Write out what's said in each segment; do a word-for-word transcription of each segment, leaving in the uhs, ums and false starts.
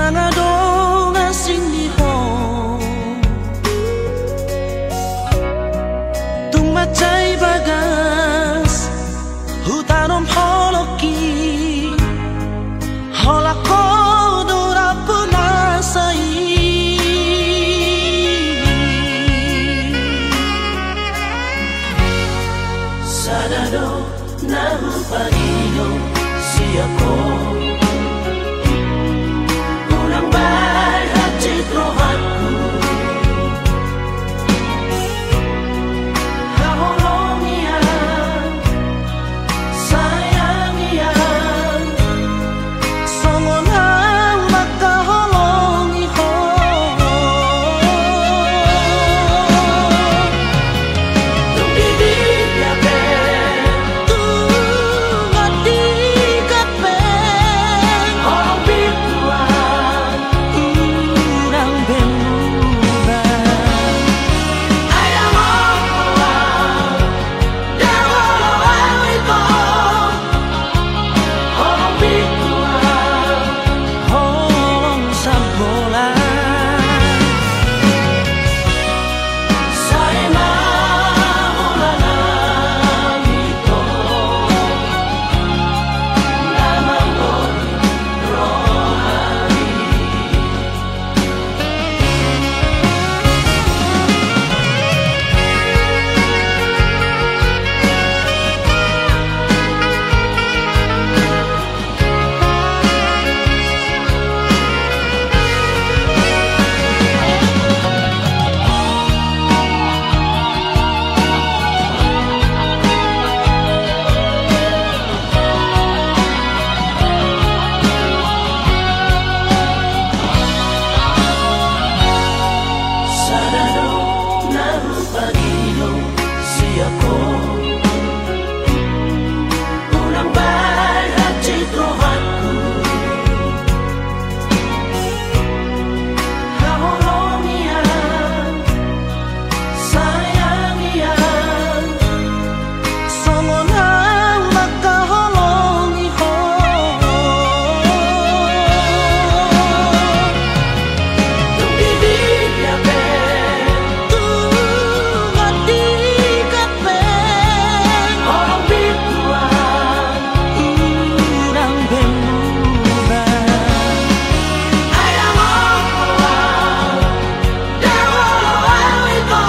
Nang adong asing ni ho, tung mansai bagas hutanom holongki, holan ho do rambu nasa i. Sada do na hupangidong sian ho, unang bahen hansit rohangku. Haholongi au, sayangi au, songon au mangkaholongi ho. Tung di dia pe, tung di dia pe, holong pintu an, unang be muba. Ai dang olo au, dang olo au ito, holong pintu an, holong sambola. Sai ma holan ito, na manggohi rohami. Sada do na hupangidong sian ho, unang bahen hansit rohangku. Haholongi au, sayangi au, songon au mangkaholongi ho. Tung di dia pe, tung di dia pe, holong pintu an, unang be muba. Ai dang olo au, dang olo au ito,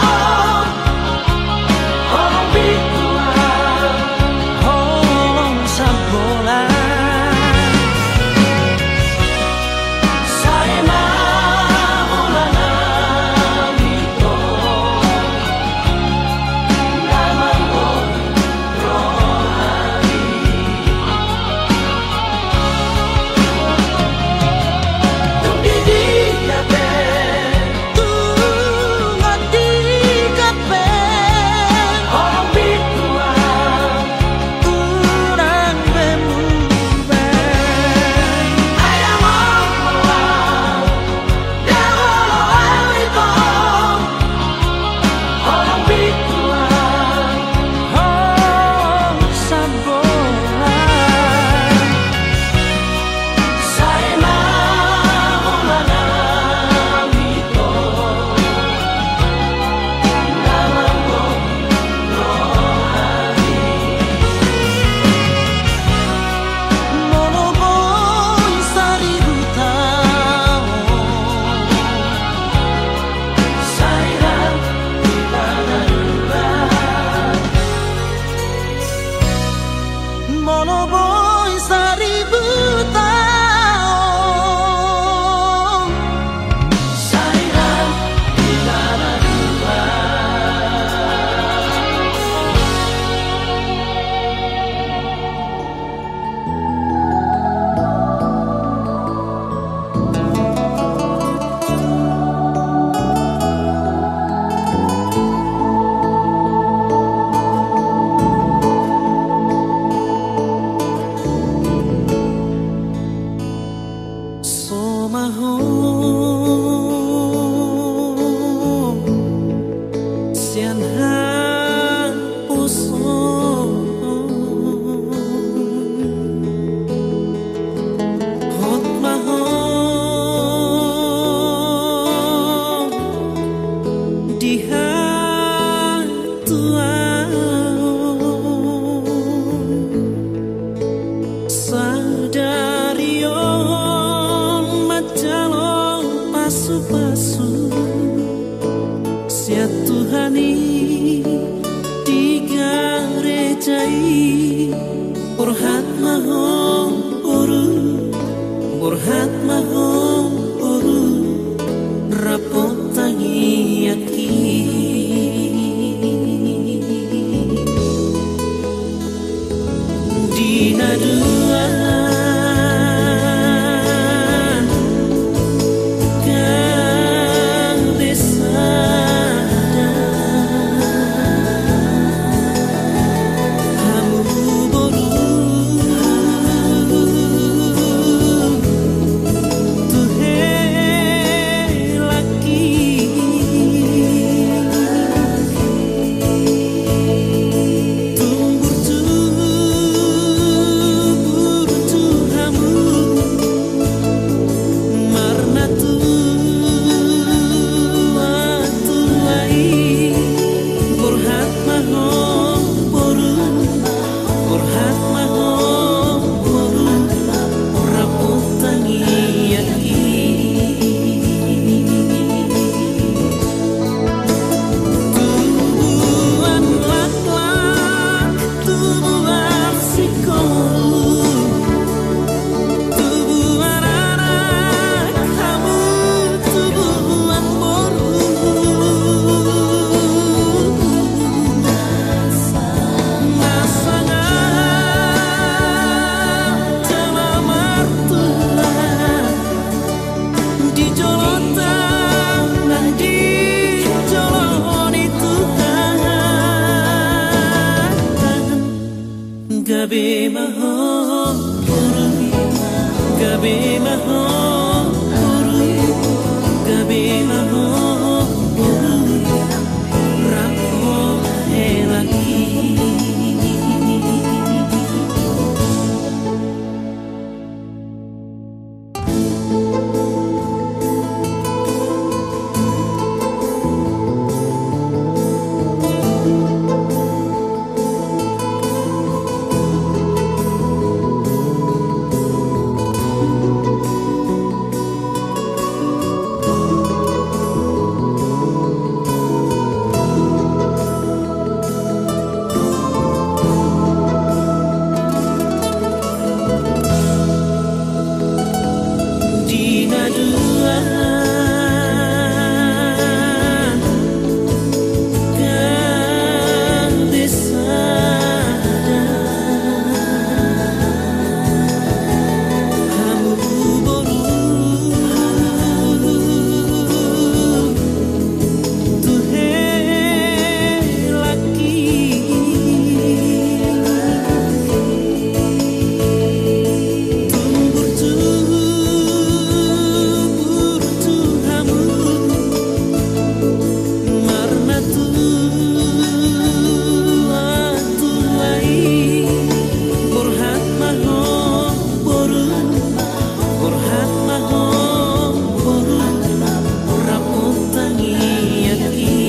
holong pintu an, holong sambola. Sai ma holan ito, na manggohi rohami. Tung di dia pe, tung di dia pe, holong pintu an, unang be muba. Ai dang olo au, dang olo au ito, holong pintu an, holong sambola. Sai ma holan ito, na manggohi rohami. Molo boi saribu taon, sai ra hita na dua. Molo boi saribu taon, sai ra hita na dua. Somaho sian haposon, hot ma ho Borhat ma ho boru, rap tangiangki. Di na dua gabe sada, hamu boru tu helangki. Tumbur-tumbur tu hamu marnatua-tua i. Borhat ma ho boru, borhat ma ho boru, rap tangiangki. Tubuan laklak, tubuan singkop, tubuan anak, hamu tubuan boru. Na sangap jala martua di jolonta nang di jolo ni Tuhan. Gabe ma ho boru, gabe ma ho boru, gabe ma ho boru, rap helangki. Di na dua gabe sada, hamu boru tu helangki. Tumbur-tumbur tu hamu marnatua-tua i. Borhat ma ho boru, borhat ma ho boru, rap tangiangki.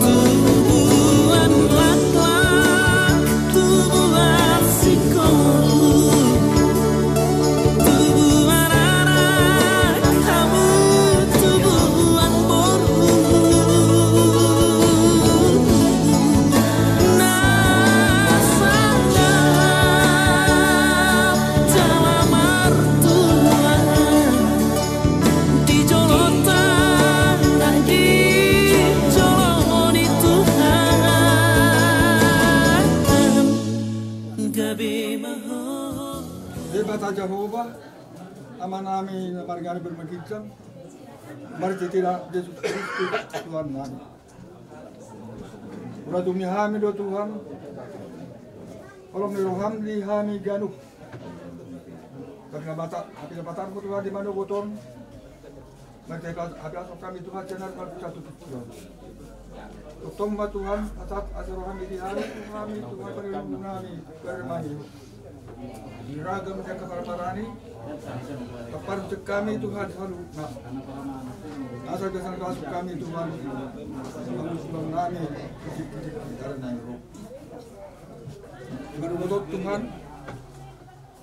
Tubuan laklak, tubuan singkop, tubuan anak, hamu tubuan boru. Na sangap jala martua di jolonta nang di jolo ni Tuhan. Gabe ma ho. Debata Jahowa, Amanami na marngamon, martua ginjang, martiti Jesus Kristus Tuhannami. Hualualuhon hami do Tuhan, holong ni roham di hami ganup. Tapi na bata, tapi na bata mo Tuhan di manogot on. Maka hape asa hami Tuhan, sian ari na marpusat tu tingki on. Tongtong ma Tuhan, atap asa roham di hami, hami Tuhan, pangililonami, baremani. Di ragam jaka parparani, taparusik hami Tuhan saluhutna. Asa gasan pasu hami Tuhan, pasu nami, kidik-kidik di ari na ro. Di manogot on Tuhan,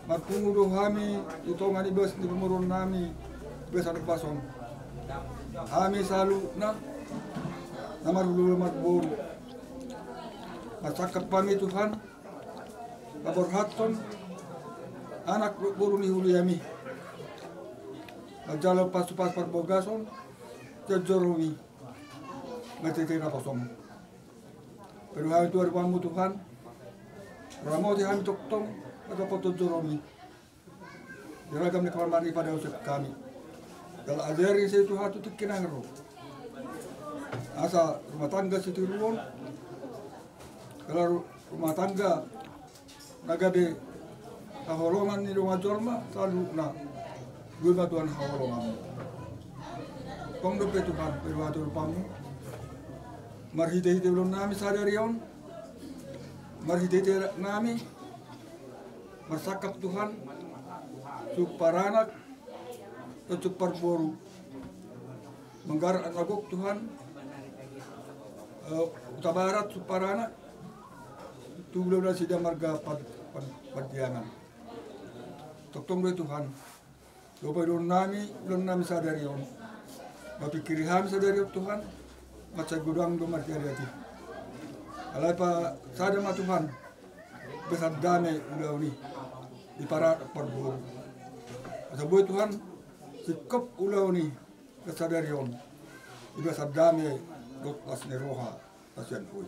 marpungu do hami di tonga ni bas ni pamoruonnami, bas anak pason. Hami saluhutna, na marhulahula marboru. Marsangkap hami Tuhan, Paborhathon anak boru ni huria mi manjalo pasupasu parbagason joro mi marhite naposom. Padohami tu adopanmu Tuhan, ramoti hami tongtong mandapothon joro mi di ragam ni pamaraan i padaoshon hami. Jala ajari sai Tuhan tu tingki na ro asa rumah tangga sitiruon, jala rumah tangga na gabe haholongan ni dongan jolma saluhutna. Boi ma Tuhan haholonganmu. Tong dope Tuhan padohami tu adopanmu marhitehite ulaonnami sadari on, marhitehite adatnami marsangkap Tuhan, sumpar anak dohot sumpar boru, manggarar anak na gok Tuhan, eh, Hutabarat sumpar anak tu ulaon nasida marga Pan-, Pan-, Pandiangan. Tongtong do i Tuhan. Dohot padohononnami ulaonnami sadari on, mapingkiri hami sadari on Tuhan, mansai godang do marhitean i. Alai pasada ma Tuhan, gabe sandame ulaon i di paranak parboru. Asa boi Tuhan singkop ulaon i sadari on, gabe sandame dohot las ni roha. Kasian hoi.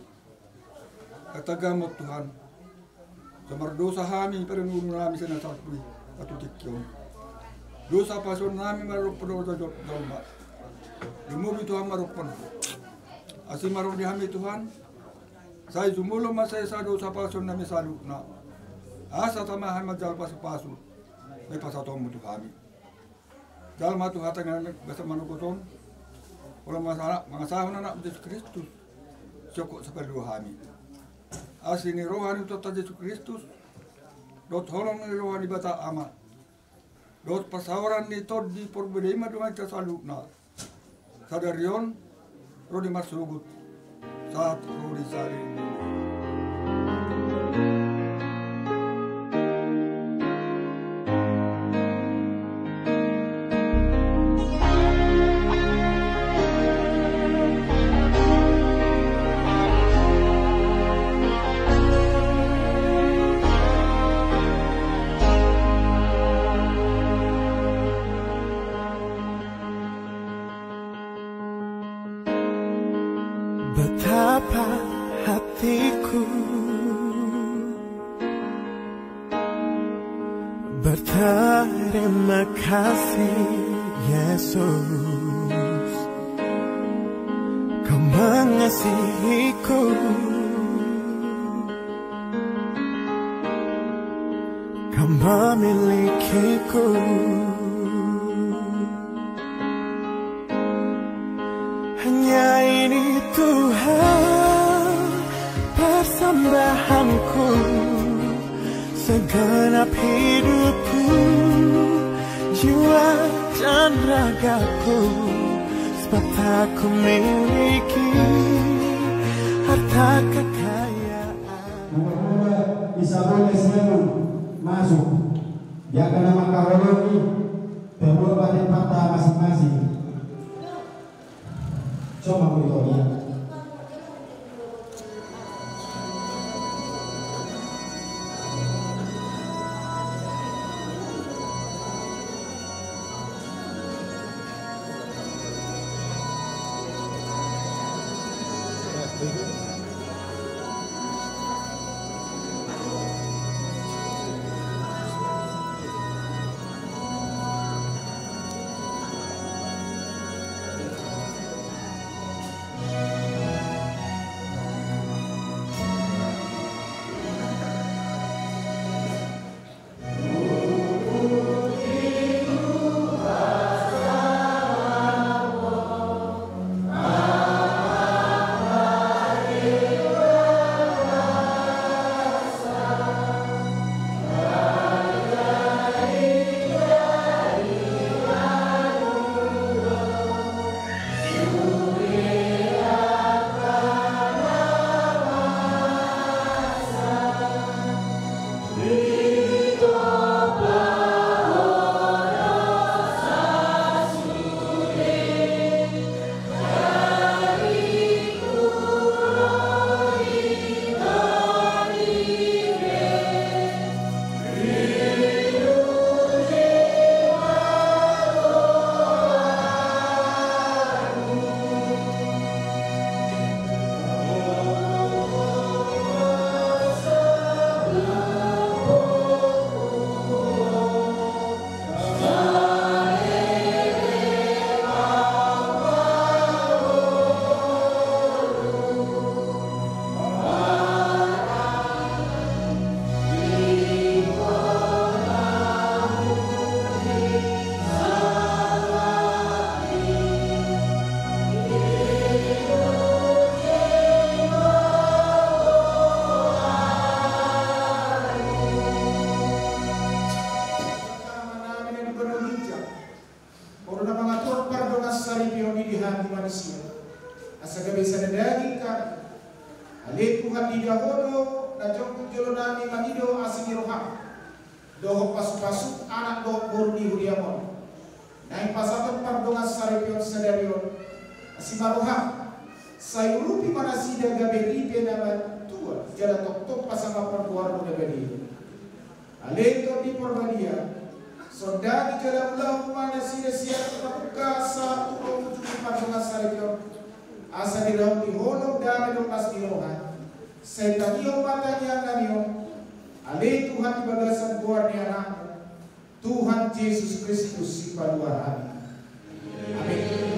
Kata gamot Tuhan, so mardosa hami pada ngolunami sian na salpu i sahat tu tingki on. Dosa pasahatonnami maradophon dosa jolma. Lumobi Tuhan maradophon asi marhite hami Tuhan. Sai jumolo ma sai sa dosa pasahatonnami saluhutna, asa tama hami manjalo pasupasu na pasahatonmu tu hami. Jalo ma tu hata na gabe manogot on, holan mangasahon Anakmu Jesus Kristus, sihok sapalua hami. Asi ni roha ni Tuhanta Jesus Kristus dohot holong ni roha ni Debata Ama dohot parsaoran ni Tondi Porbadia i ma dongan hita saluhutna sadari on ro di marsogot sahat ro di saleleng ni leleng. Betapa hatiku berterima kasih, Yesus, Kau mengasihiku, Kau memilikiku. Hanya ini Tuhan persembahanku, segenap hidupku, jiwa dan ragaku, sebab tak ku miliki harta kekayaan. Moga-moga bisa boleh semua masuk. Dia kena maka holongi, terbuat batin patah masing-masing. Coba ku ito dia. manusia, asa gabe sada daging hami. Ale Tuhan, diida Ho do na jongjong jolo nami mangido asi ni rohaM dohot pasupasu anak dohot boru ni huriaM on, naeng pasahathon pardongansaripeon sadari on. Asi ma rohaM, sai urupi ma nasida gabe ripe na matua jala tongtong pasangapon goarMu na badia. Ale Tondi Parbadia, sondangi jala ulahon ma nasida sian na mungka sahat tu ujung ni pardongansaripeon, asa dirauti holong, dame dohot las ni roha. Sai tangihon ma tangiang nami on, ale Tuhan, di bagasan goar ni AnakMu, Tuhan Jesus Kristus, Sipalua hami. Amin.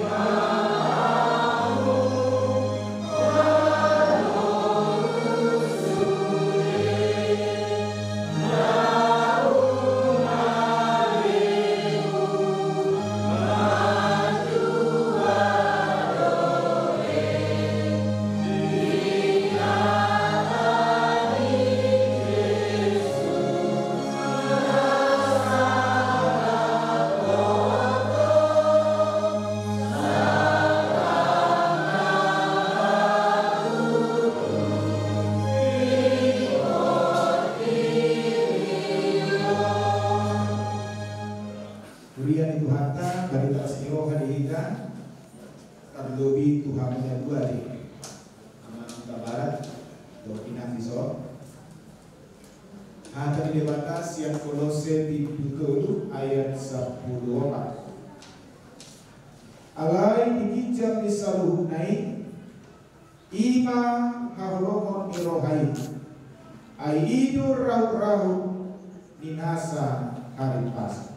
Huria ni Tuhanta, barita las ni roha di hita, tarlobi tu hamu na dua di Amanta Barat, dohot inang dison. Hata ni Debata sian Kolose bindu tolu ayat sampulu opat. Alai di ginjang ni saluhutna i, i ma haholomon ni roha i, ai i do rahut-rahut ni nasa harimpasa.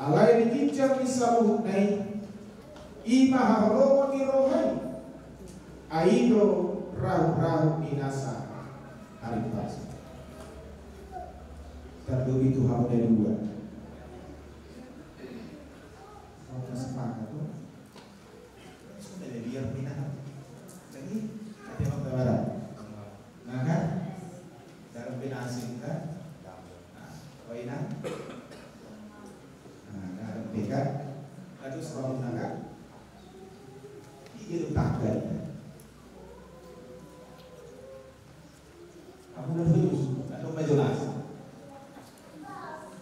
Alai di ginjang ni saluhutna i, i ma haholomon ni roha i, ai i do rahut-rahut ni nasa harimpasa. Tarlobi tu hamu na dua. Mau sepakat tu. Sudah biar pindah. Jadi, ada yang gambaran. Nah, kan? Dalam bina asing, kan? Nah, wainan. Nah, dalam bina. Aduh, selalu naga. Ini lu tak ada. Aku udah serius, aku mau jelas.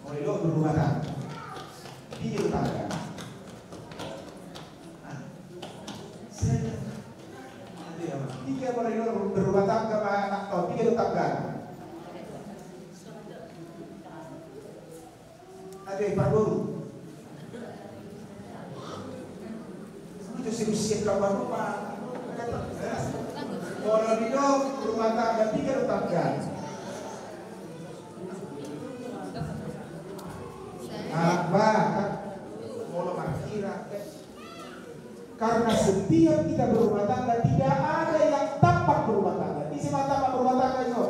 Mau lo berumah tangga. Iya, tetangga. Hah? Saya. Iya, Pak. Iya, mau lo berumah tangga, Pak. Anak tahu, iya, tetangga. Ate, parboru. Itu serius siap kapan rumah. Kalau di dok rumah tangga tiga tetangga. Anak bakat. Kalau markira. Karena setiap kita berumah tangga, tidak ada yang tampak berumah tangga. Ise ma tampak berumah tangga itu?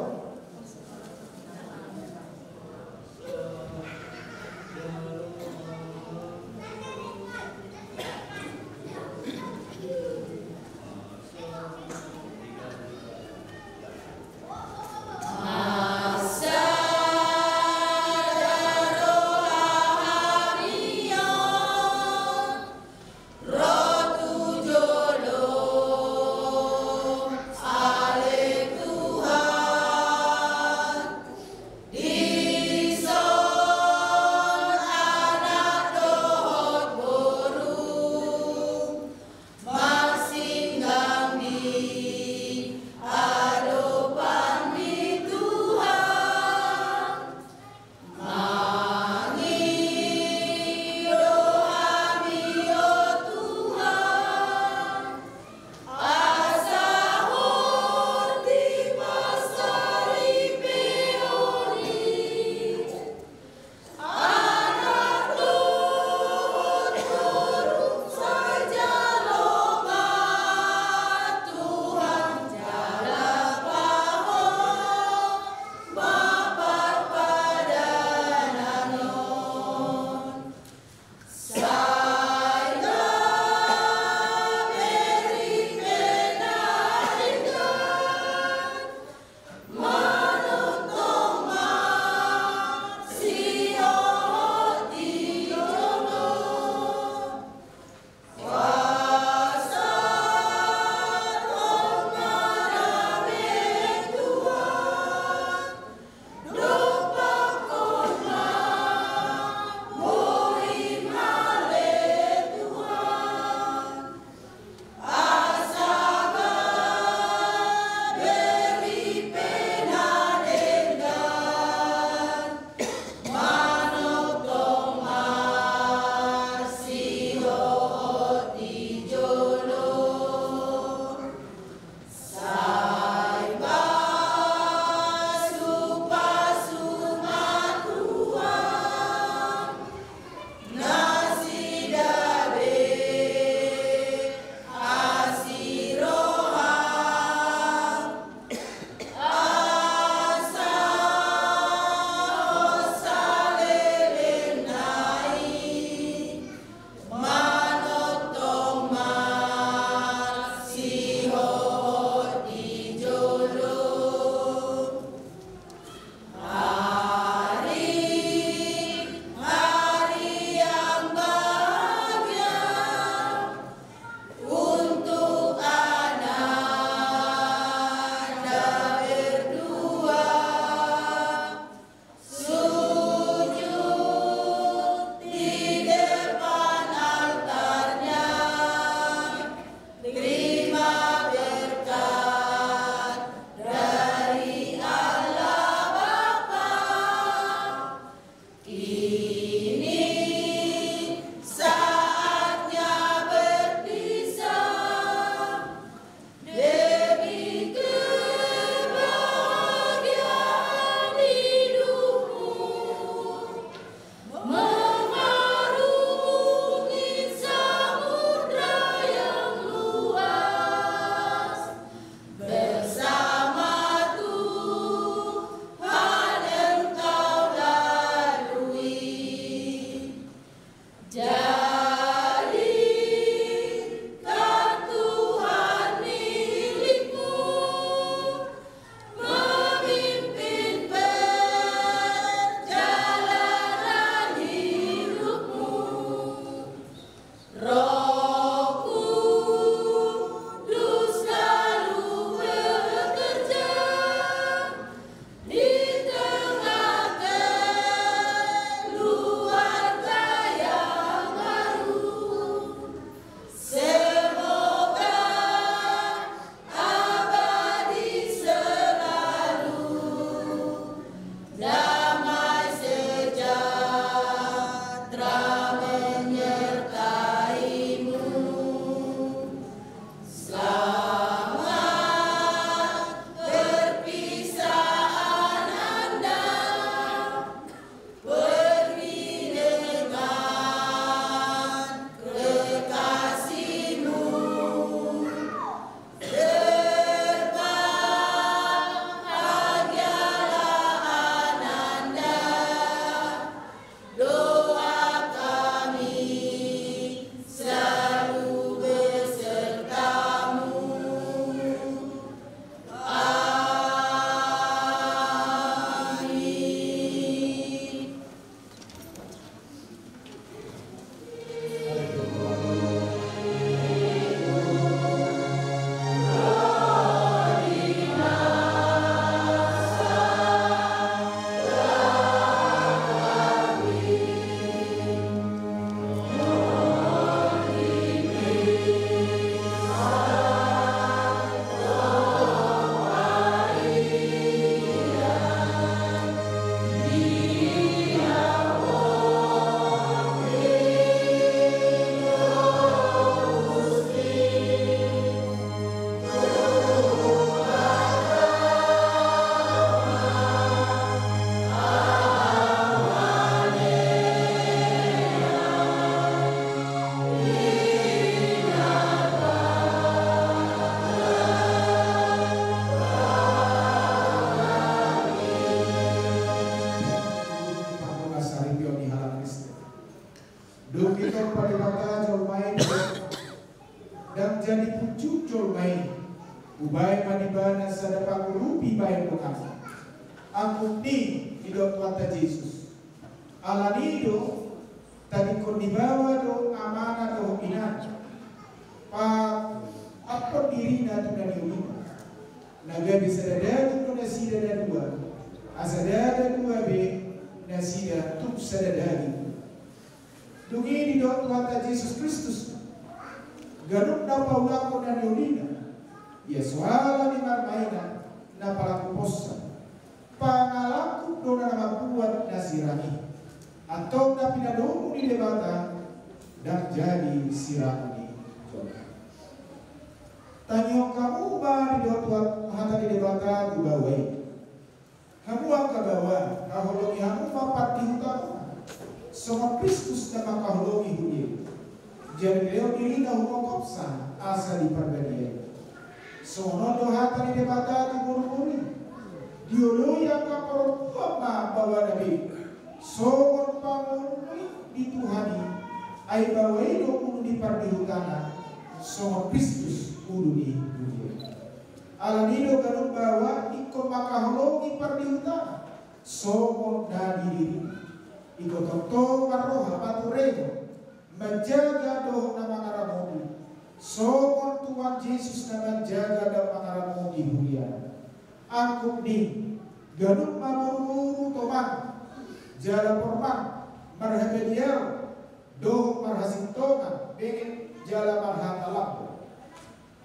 Dung ditompa Debata jolma i, ndang jadi punjung jolma i, hubaen ma di ibana sada pangurupi baen donganna. Angkup ni i didok Tuhanta Jesus. Alani do, tadingkon dibawa do amana dohot inana, paampuhon dirina tu na niulina. Na gabe sada daging do nasida na dua, asa ndada dua be nasida, tung sada daging. Dung i didok Tuhanta Jesus Kristus, ganup na paulakhon na niulina, ia so ala ni marmainan, na palaku posa, pangalangkup do na mambuat na sirang i. Antong na pinadomu ni Debata, ndang jadi sirangon ni jolma. Tangihon hamu ma didok hata ni Debata tu baoa i. Hamu angka baoa, haholongi hamu ma pardihutamuna, songon Kristus na mangkaholongi huria i. Jadi dilehon dirina humongkopsa asa diparbadiai. Songon on do hata ni Debata tu boruboru i. Dioloi angka parompuan ma baoana be songon pangolu ni di Tuhan i. Ai baoa i do ulu ni pardihutana, songon Kristus ulu ni huria i. Alani do ganup baoa ingkon mangkaholongi pardihutana songon na di dirina. Ingkon tongtong marroha patureon, manjaga dohot na mangaramoti, songon Tuhan Jesus na manjaga dohot mangaramoti huriana. Angkup ni i, ganup ma boruboru tomang jala pormang, marhabadiaon dohot marhasintongan, benget jala marhata lambok.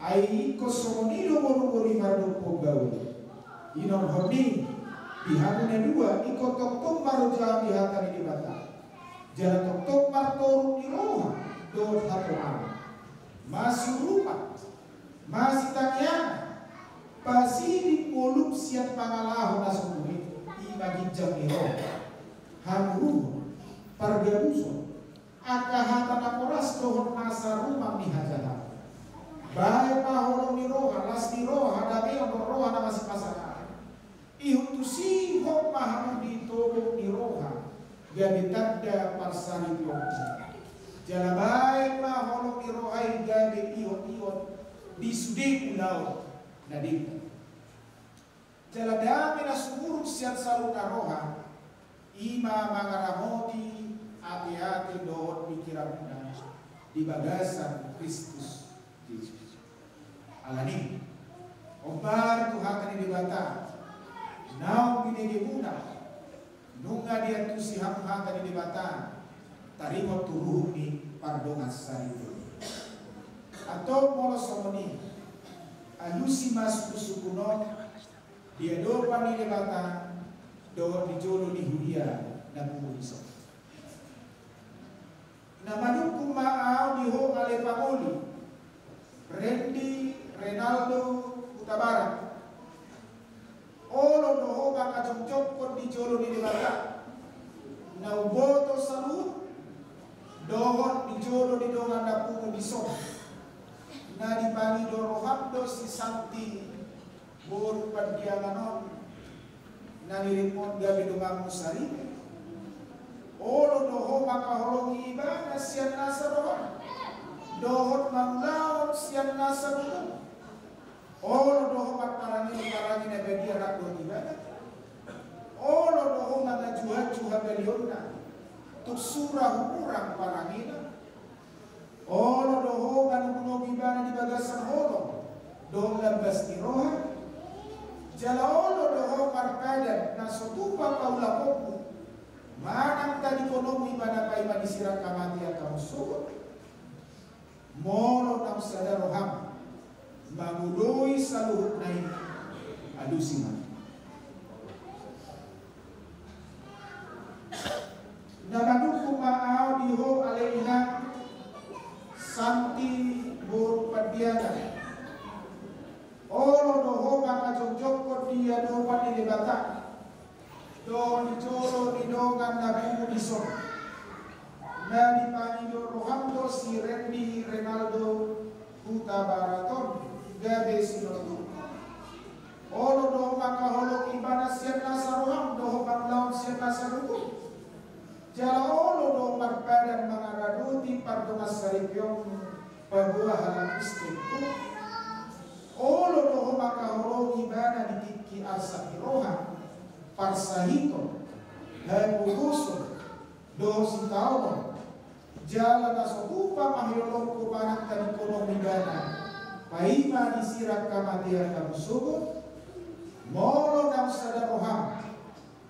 Ai ingkon songon i do boruboru i mardophon baoa i. Inorhon ni i, di hamu na dua ingkon tongtong marojahan di hata ni Debata, jala tongtong martoru ni roha dohot hatorangan. Masiurupan, masitangiangan, pasiding ngolum sian pangalaho na so tumue, i ma ginjang ni roha, hamuruhon, pargabuson, angka hata na poras dohot nasa rumang ni hajahaton. Baen ma holong ni roha, las ni roha, hadameon dohot roha na masipasahat. Ihut tusihon ma hamu di togu ni roha, gabe tanda parsaripeon. Jala baen ma holong ni roha i gabe ihot-ihot di sude ulaon na denggan. Jala dame na sumurung sian saluhutna roha, i ma mangaramoti ateate dohot pingkiranmuna di bagasan Kristus Jesus. Alani i, hombar tu hata ni Debata naung binegemuna. Nunga diantusi hamu hata ni Debata, taringot tu ruhut ni pardongansaripeon. Antong molo songon i, alusi ma sungkunsungkun on di adopan ni Debata dohot di jolo ni huria na pungu dison. Na manungkun ma ahu di ho ale pangoli, Rendi Renaldo Hutabarat. Olo do ho mangajongjongkon di jolo ni Debata na umboto saluhut, dohot di jolo ni dongan na pungu dison. Na dipangido roham do si Santi boru Pandiangan on, na nilehon gabe donganmu saripe. Olo do ho mangkaholongi ibana sian nasa roham, dohot mangulahon sian nasa gogom. Olo do ho marparange parange na badia rap dohot ibana. Olo do ho mangajuaju habalionna, tung sura humurang parangena. Olo do ho manugunogu ibana di bagasan holong dohot lambas ni roha. Jala olo do ho marpadan na so tupa paulakhonmu, manang tadingkononmu ibana paima disirang hamatean hamu sogot. Molo naung sada roham mangoloi saluhutna i, alusi ma. Na manungkun ma ahu di ho ale inang Santi boru Pandiangan. Olo do ho mangajongjongkon di adopan ni Debata dohot di jolo ni dongan na pungu dison. Na dipangido roham do si Rendi Renaldo Hutabarat on gabe sinondukmu. Olo do ho mangkaholongi ibana sian nasa roham dohot mangulahon sian nasa gogom. Jala olo do marpadan mangaradoti pardongansaripeonmu paboa halak Kristenmu. Olo do ho mangkaholongi ibana di tingki arsak ni roha, parsahiton, hagogoson, dohot sitaonon. Jala na so tupa ma hilolongku manang tadingkononmu ibana, paima disirang hamatean hamu sogot. Molo naung sada roham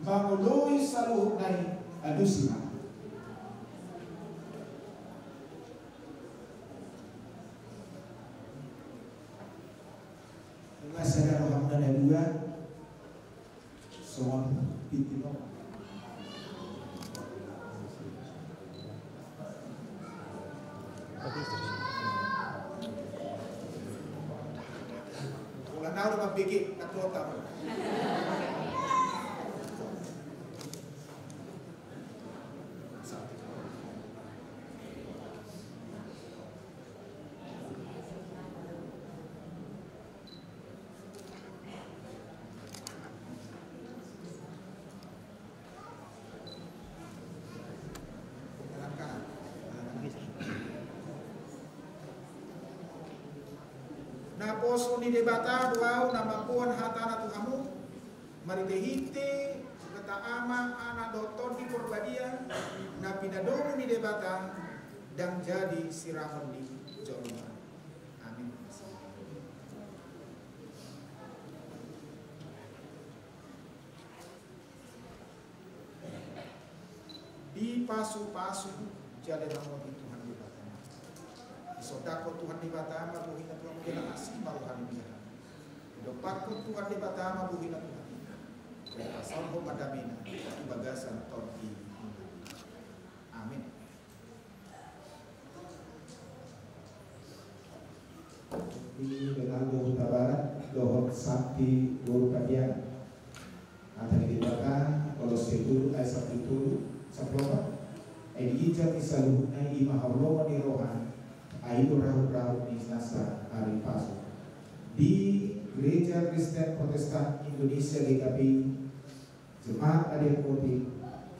mangoloi saluhutna i, alusi ma. Nunga sada rohamuna na dua, songon pinti no. Ulang na udah mambege, na kota. Naposo ni Debata do ahu na mamboan hatana tu hamu, marhitehite Debata Ama, Anak dohot Tondi Porbadia, na pinadomu ni Debata, ndang jadi sirangon ni jolma. Amin. Dipasupasu jala diramoti Tuhan Debata. Disondangkon Tuhan Debata ma bohina tu hamu jala asi ma rohana tu hamu. Didompakkon Tuhan Debata ma bohina tu hamu jala pasaorhon ma damena di bagasan tondi. Amin. Ini Bernardo Hutabarat dohot Santi Guru Padiana. Hata ni Debata, Kolosse tolu ayat sampulu tolu, sampulu opat. Ai diinjang ni saluhutna i ma haholongon ni roha, ai do rahut-rahut ni nasa ari Pasu. Di Gereja Kristen Protestan Indonesia, G K P I, Jemaat Adian Kotik,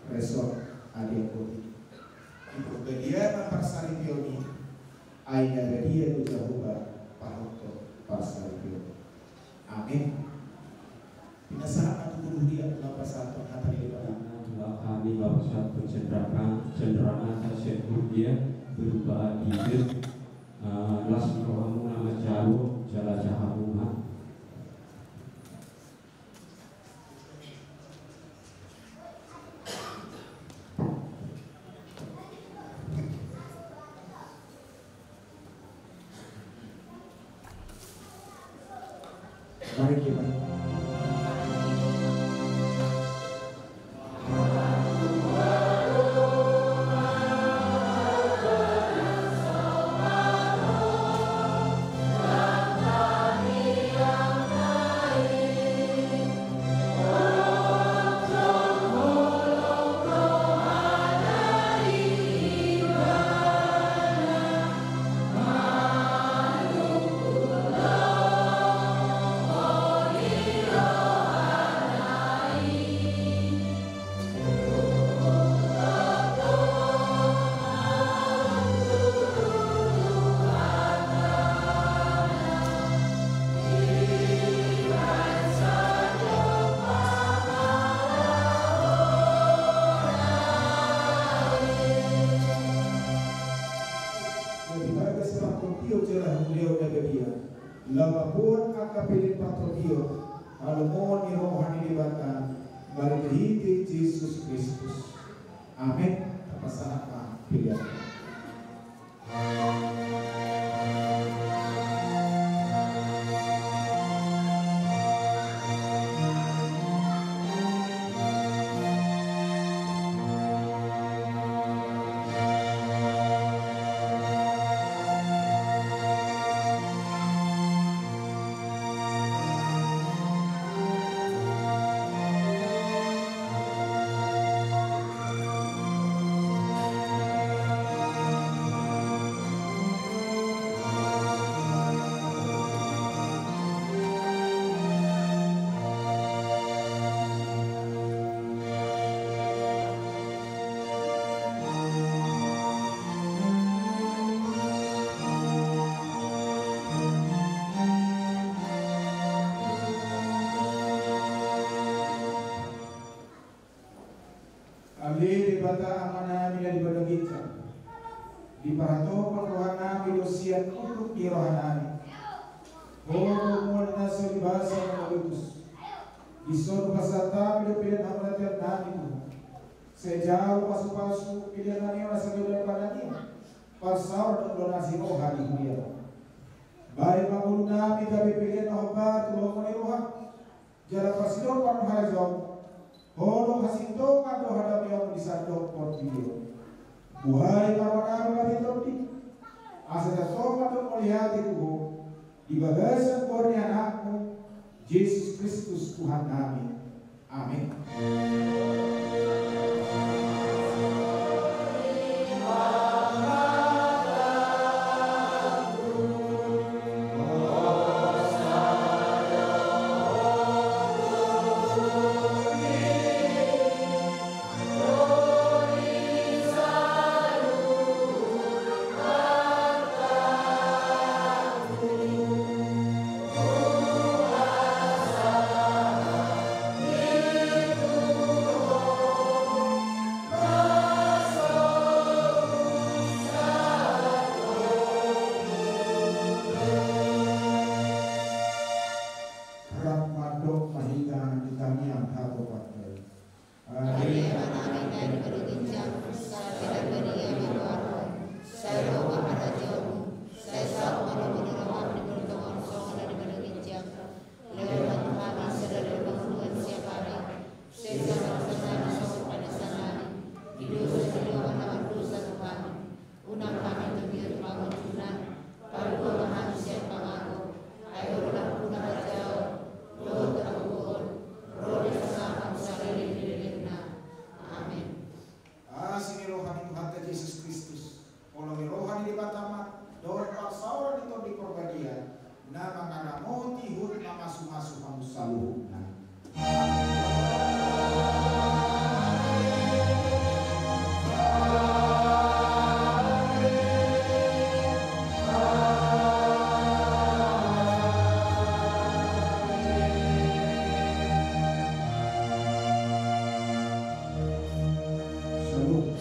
Resort Adian Kotik. Di Porbadia ma parsaripeon i, ai na badia do Jahowa pahothon parsaripeon. Amin. Pinasahat ma tu guru huria laho pasahathon hata ni Debata. Tuhan, hami laho pasahathon cenderamata, cenderamata sian huria berupa adidit, eh, las ni rohamuna manjalo jala jahamuna. Mari kita. Di bagas partondion jala hahurang na badia, laho mamboan angka pelean partondion, haholongon ni roha ni Debata, marhitehite Jesus Kristus. Amen. Tapasahat ma pelean. Debata Amanami na di banua ginjang, diparhatopot rohanami do sian unduk ni rohanami. Ho do mual na so di basa na mangulutus, dison pasahatnami do pelean hamauliatennami tu Ho. Sai jau pasupasu peleannami on asa gabe pangidoan, parsaoran dohot ulaon na siroha di huria. Bahen ma ngolunami gabe pelean na hombar tu lomo ni roha, jala parsidohot parhajoan, holong hasintongan dohot hadameon di sandok portibi on. Buhai ma rohanami marhite Tondi, asa tarsongon na mauliate tu Ho, di bagasan goar ni Anakmu, Jesus Kristus Tuhannami. Amin. Rap mandok ma hita di tangiang hatopan. Maria, Amanami na di banua ginjang, sahali nangkin ma goarmu, sai ro ma harajaonmu, sai saut ma lomo ni roham di banua tonga on songon na di banua ginjang. Lehon ma tu hami sadari on hangoluan siapari, sesa ma dosanami songon panesanami di dosa ni angka na mardosa tu hami. Unang hami togihon tu pangunjunan, palua ma hami sian pangago, ai Ho do nampuna harajaon, dohot hagogoon, ro di hasangapon saleleng ni lelengna. Amen. Asi ni roha ni Tuhanta Jesus Kristus, holong ni roha ni Debata Ama, dohot parsaoran ni Tondi Porbadia, na mangaramoti huhut mamasumasu hamu saluhutna. Shalom.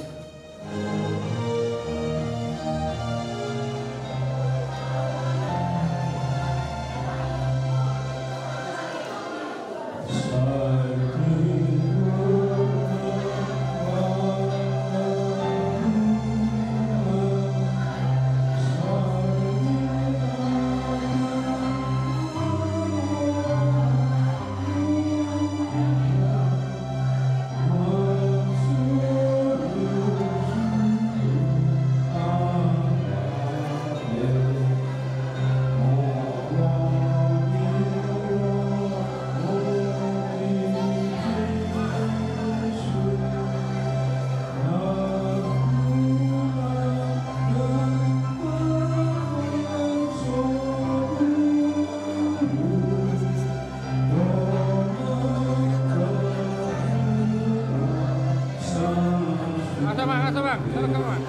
Asa bang, asa bang, asa bang, asa bang.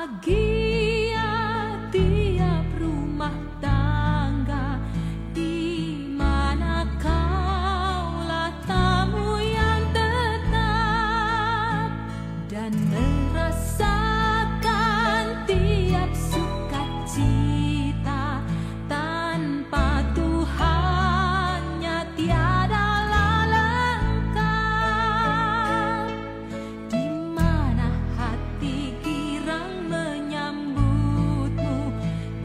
Bahagia tiap rumah tangga di mana kaulah tamu yang tetap dan merasakan tiap sukacita. Tanpa Tuhannya tiadalah lengkap. Di mana hati girang menyambutmu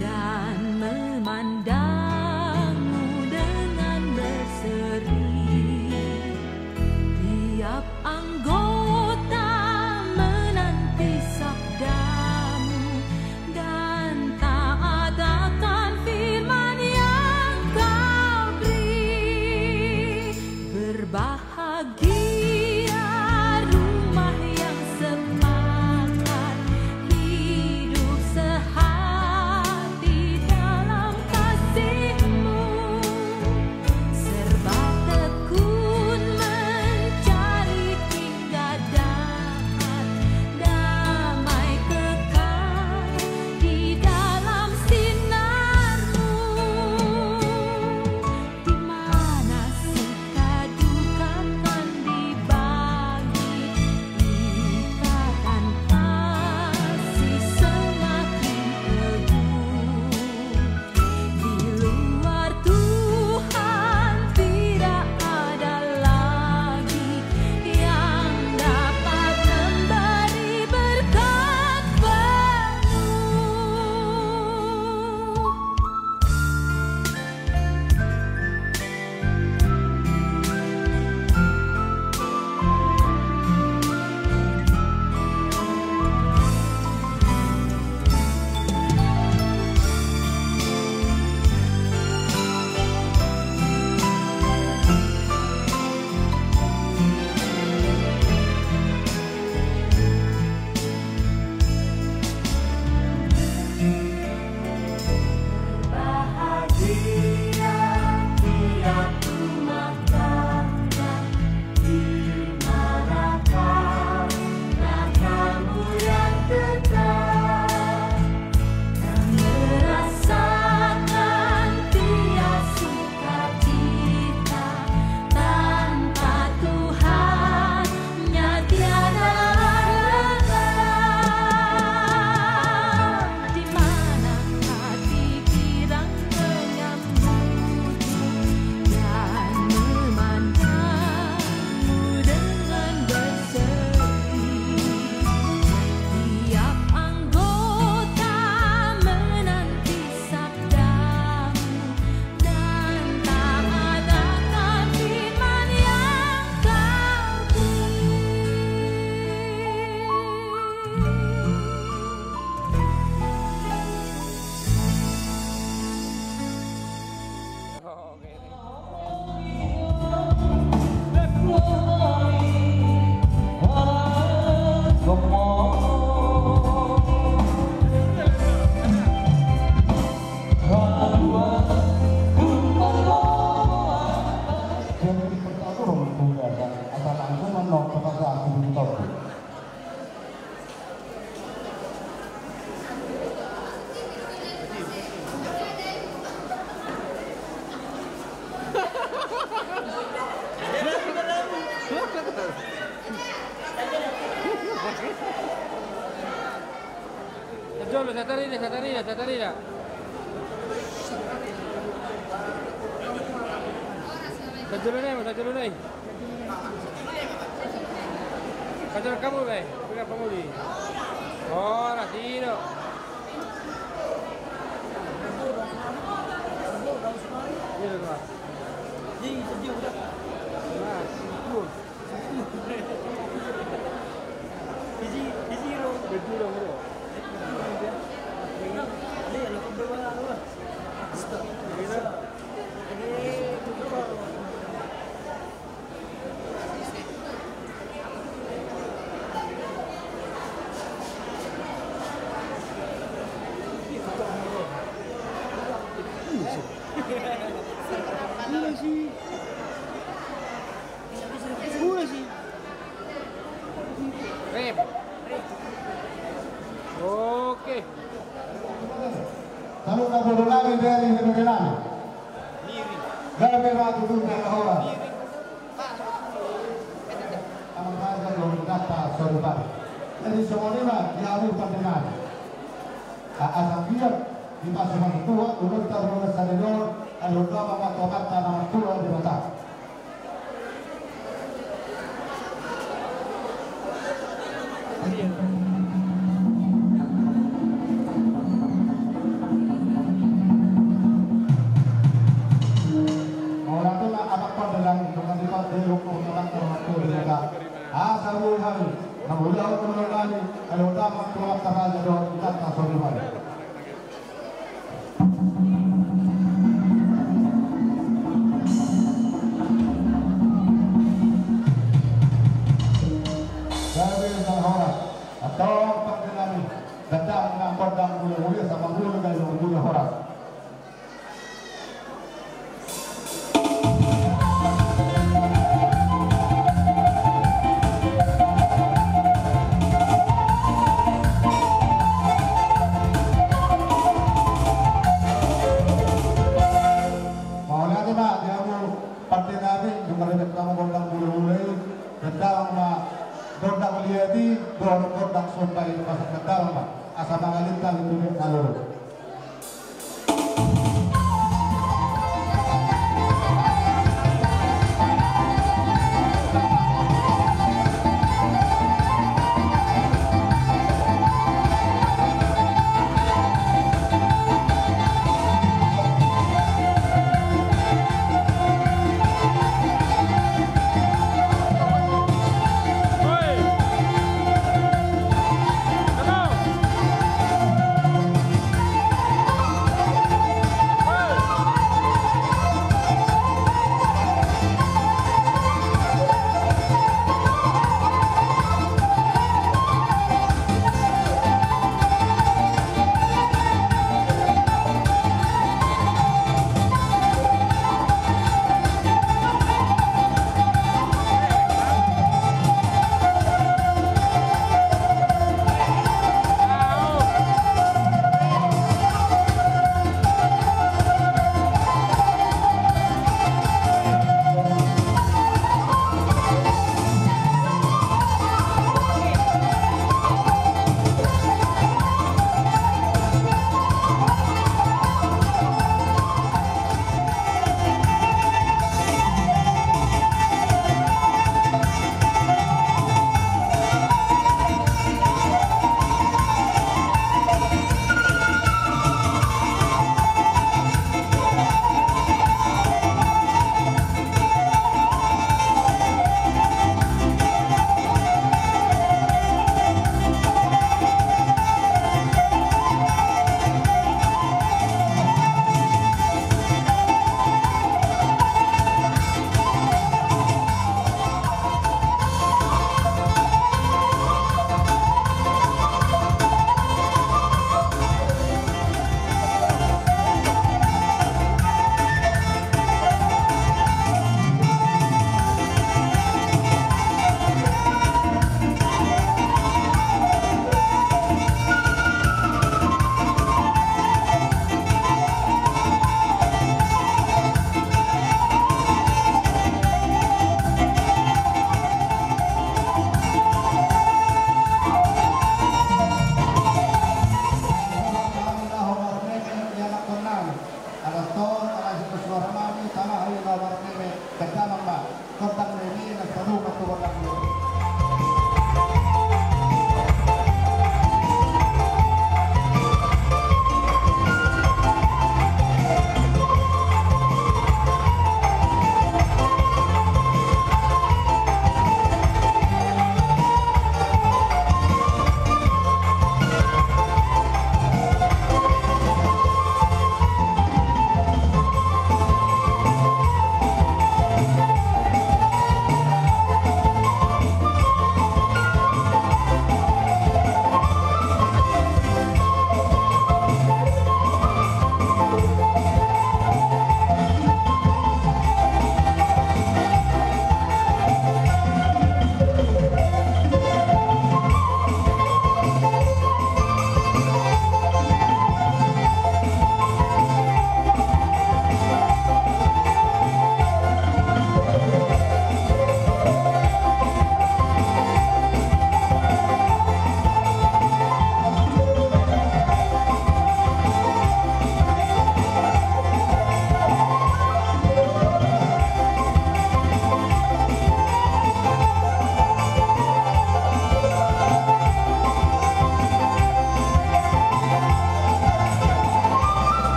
dan memandangmu dengan berseri. Tiap anggota menanti sabdamu dan taat akan firman yang kau beri. Berbahagia rumah yang sepakat hidup sehati dalam kasihmu. Serba tekun mencari hingga dapat damai kekal di dalam sinarmu. Di mana suka duka kan dibagi, ikatan kasih semakin teguh. Di luar Tuhan tidak ada lagi yang dapat memberi berkat penuh. Bahagia tiap rumah tangga di mana kaulah tamu yang tetap dan merasakan tiap sukacita. Tanpa Tuhannya tiada lengkap. Di mana hati girang menyambutmu dan memandangmu dengan berseri. Tiap anggota menanti sabdamu dan taat akan firman yang kau beri. Sajolo, satarida, satarida, satarida. Sajolo nai, sajolo nai. Pajalan kamu be, pira pamuli. Ora, tino. Iya, Pak. Nah, cool. Isi, isi, bro. Betul, bro. Ini, ini, ini. Saluhutna boru nami, bere ni bere nami. Gabe ma tutu, gabe horas. Amang raja dohot inanta soripada. Jadi songon i ma di hamu pande nami. A-, asa biar di pasu-pasu tua, ulunta ruas sadedon, alu dama ma tu Amanta na martua Debata. Mauliate ma amang pande nami, dongan di pande, dongan di pande, dongan di pande. Asa boi hami, na mauliate ma tulang nami, alu dama ma tu Amanta raja dohot inanta soripada. Gabe ma horas. Antong pande nami, dang dang gondang mule-mule, asa mangolu gabe mule horas. Mauliate ma di hamu pande nami, dung gabe dang gondang mule-mule i, dang dang ma gondang liat i, dohot gondang somba i, asa dang dang ma, asa mangalintang tu na lolo.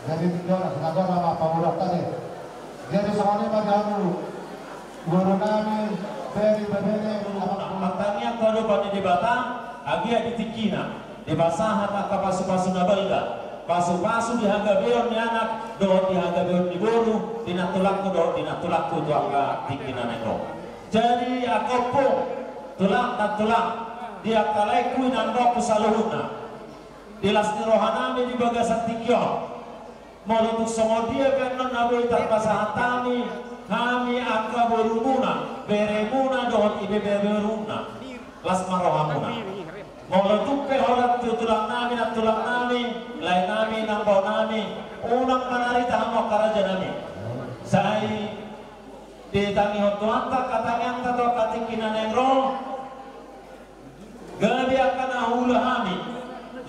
Jadi tujuan na sinaga nama pamurah tadi. Jadi songon i ma di hamu guru nami, bere, bebere, anak. Martangiang tu adopan ni Debata, agia di tingkina dipasahat angka pasupasu na balga, pasupasu di hagabeon ni anak dohot di hagabeon ni boru, di nantulangku dohot di nantulangku tu angka tingki na naeng ro. Jadi angka ompung, tulang, nantulang, di angka laengku, inang dohot saluhutna, di las ni roha nami di bagasan tingki on, molo tung songon dia pe annon na boi tarpasahat hami, hami angka borumuna, beremuna dohot ibeberemuna, las ma rohamuna. Molo tung pe holan tu tulang nami, nantulang nami, lae nami, inang bao nami, unang manarita hamu angka raja nami. Sai ditangihon Tuhanta angka tangiangta tu angka tingki na naeng ro. Gabe angka na huula hami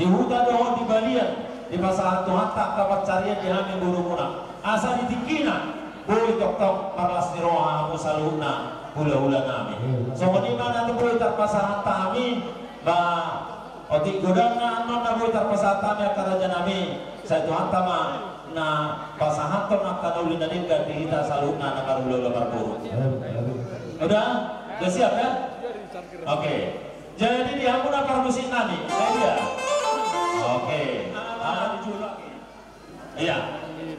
di huta dohot di balian, dipasahat Tuhanta angka pansarian di hami borumuna, asa di tingkina boi tongtong marlas ni roha hamu saluhutna hulahula nami. Songon i ma na tung boi tarpasahat hami, ba otik godangna annon na boi tarpasahat hami angka raja nami, sai Tuhanta ma na pasahathon angka na uli na denggan di hita saluhutna na marhulahula marboru. Udah? Udah siap ya? Oke. Jadi di hamu na parmusik nami, eh, iya. Oke. Ah, dijulak. Iya.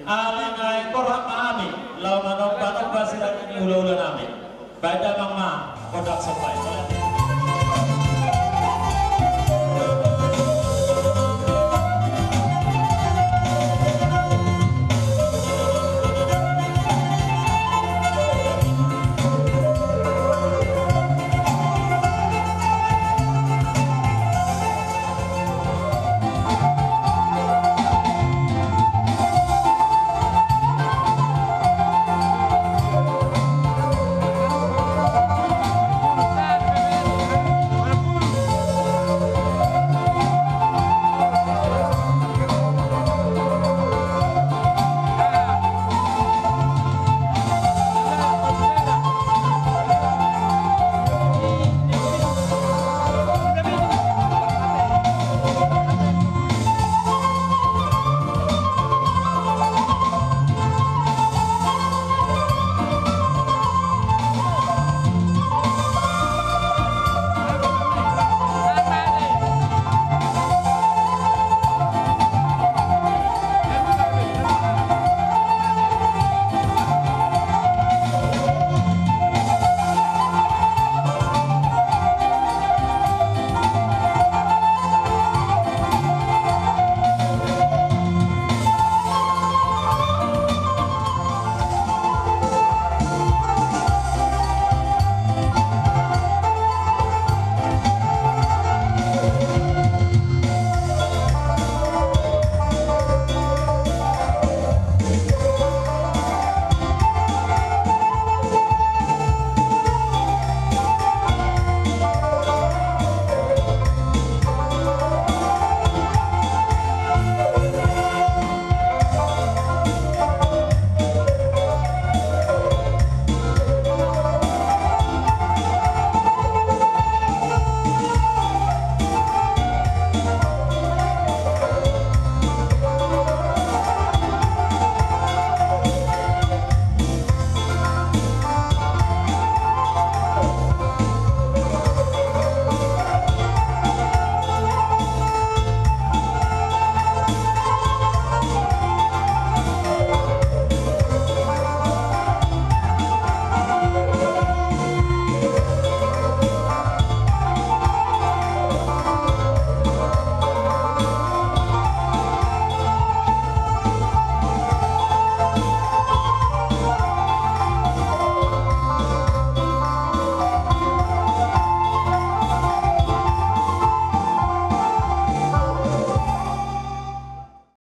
Ah,